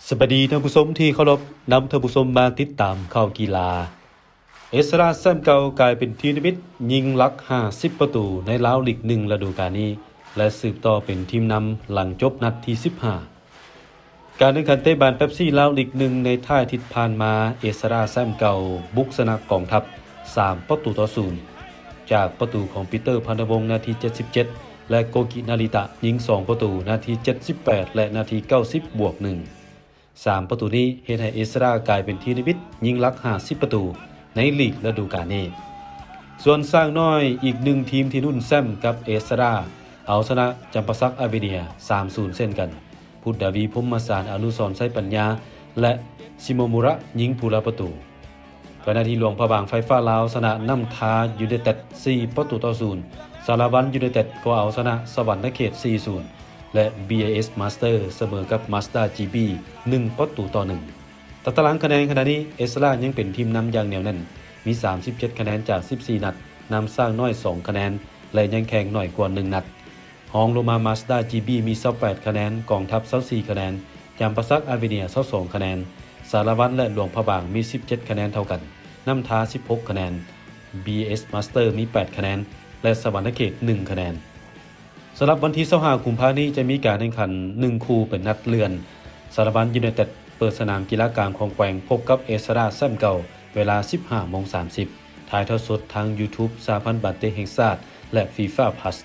ສະບາຍດີທ່ານຜູ້ຊົມທີ່ເຄົາລົບ, ນຳທ່ານຜູ້ຊົມມາຕິດຕາມຂ່າວກິລາ. ເອສຕຣາແຊ້ມເກົ່າກາຍເປັນທີມນິມິດຍິງຫຼັກຫ້າສິບປະຕູໃນລາວລີກໜຶ່ງລະດູການນີ້ ແລະ ສືບຕໍ່ເປັນທີມນຳຫຼັງຈົບນັດທີສິບຫ້າ. ການແຂ່ງຂັນເຕະບານເປັບຊີລາວລີກໜຶ່ງໃນທ້າຍທິດຜ່ານມາ, ເອສຕຣາແຊ້ມເກົ່າບຸກຊະນະກອງທັບສາມປະຕູຕໍ່ສູນ ຈາກປະຕູຂອງປີເຕີ ພັນທະວົງ ນາທີເຈັດສິບເຈັດ ແລະ ໂກກິ ນາລິຕະ ຍິງສອງປະຕູ ນາທີເຈັດສິບແປດ ແລະ ນາທີເກົ້າສິບບວກໜຶ່ງ. ສາມປະຕູນີ້ເຮັດໃຫ້ເອສຕຣາກາຍເປັນທີມນິມິດຍິງຫຼັກຫ້າສິບປະຕູໃນລີກລະດູການນີ້. ສ່ວນຊ້າງນ້ອຍອີກໜຶ່ງທີມທີ່ລຸ້ນແຊ້ມກັບເອສຕຣາ ເອົາຊະນະຈຳປາສັກອາເວເນຍສາມສູນເຊັ່ນກັນ. ພຸດດາວີ ພົມມະສານ, ອະນຸສອນ ໄຊປັນຍາ ແລະ ຊິໂມມຸຣະ ຍິງຜູ້ລະປະຕູ. ຂະນະທີ່ຫຼວງພະບາງໄຟຟ້າລາວຊະນະນ້ຳທາຢູໄນເຕັດສີ່ປະຕູຕໍ່ສູນ, ສາລະວັນຢູໄນເຕັດກໍເອົາຊະນະສະຫວັນນະເຂດສີ່ສູນ ແລະ ບີໄອເອສ ມາສເຕີສະເໝີກັບ ມາສດາ ຈີບີ ໜຶ່ງປະຕູຕໍ່ໜຶ່ງ. ຕາຕະລາງຄະແນນຂະນະນີ້ ເອສຕຣາຍັງເປັນທີມນຳຢ່າງໜຽວແໜ້ນ ມີສາມສິບເຈັດຄະແນນຈາກສິບສີ່ນັດ, ນຳຊ້າງນ້ອຍສອງຄະແນນ ແລະ ຍັງແຂ່ງໜ້ອຍກວ່າໜຶ່ງນັດ. ຮອງລົງມາ ມາສດາ ຈີບີ ມີຊາວແປດຄະແນນ, ກອງທັບຊາວສີ່ຄະແນນ, ຈຳປາສັກອາເວເນຍຊາວສອງຄະແນນ, ສາລະວັນ ແລະ ຫຼວງພະບາງມີສິບເຈັດຄະແນນເທົ່າກັນ, ນ້ຳທາສິບຫົກຄະແນນ, ບີເອສ ມາສເຕີມີແປດຄະແນນ ແລະ ສະຫວັນນະເຂດໜຶ່ງຄະແນນ. ສຳລັບວັນທີຊາວຫ້າກຸມພານີ້ຈະມີການແຂ່ງຂັນໜຶ່ງຄູ່ເປັນນັດເລື່ອນ, ສາລະວັນຢູໄນເຕັດເປີດສະໜາມກິລາກາງຂອງແຂວງພົບກັບເອສຕຣາແຊ້ມເກົ່າ ເວລາສິບຫ້າໂມງສາມສິບ, ຖ່າຍທອດສົດທາງຢູທູບສະຫະພັນບານເຕະແຫ່ງຊາດ ແລະ ຟີຟາພລັສ.